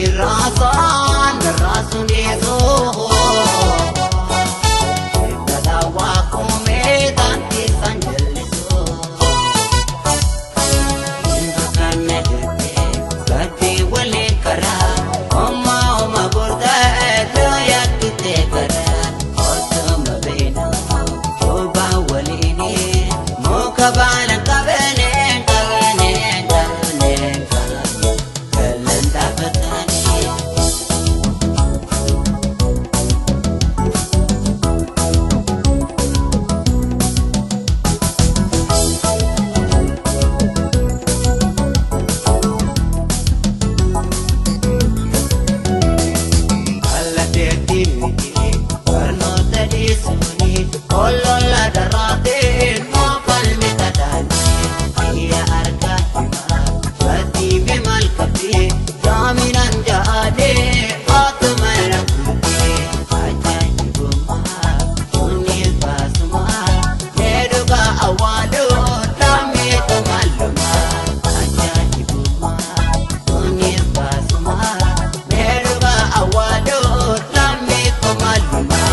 Raasaan raasuun Baala qabne qabne qabne qabne galan dhaabbatanii. Allateetti miti barnoota dhiisuuni olola daraateen moofalmi tataanii biyya argaa himaa gatii maal qabdee jaaminaan jaadee haatuma rakkuutee ajaa'ibummaa kunis baasumaa meedhugaa awwaaloo laameetu maalumaa ajaa'ibummaa kunis baasumaa meedhugaa awwaaloo laameetu maalumaa.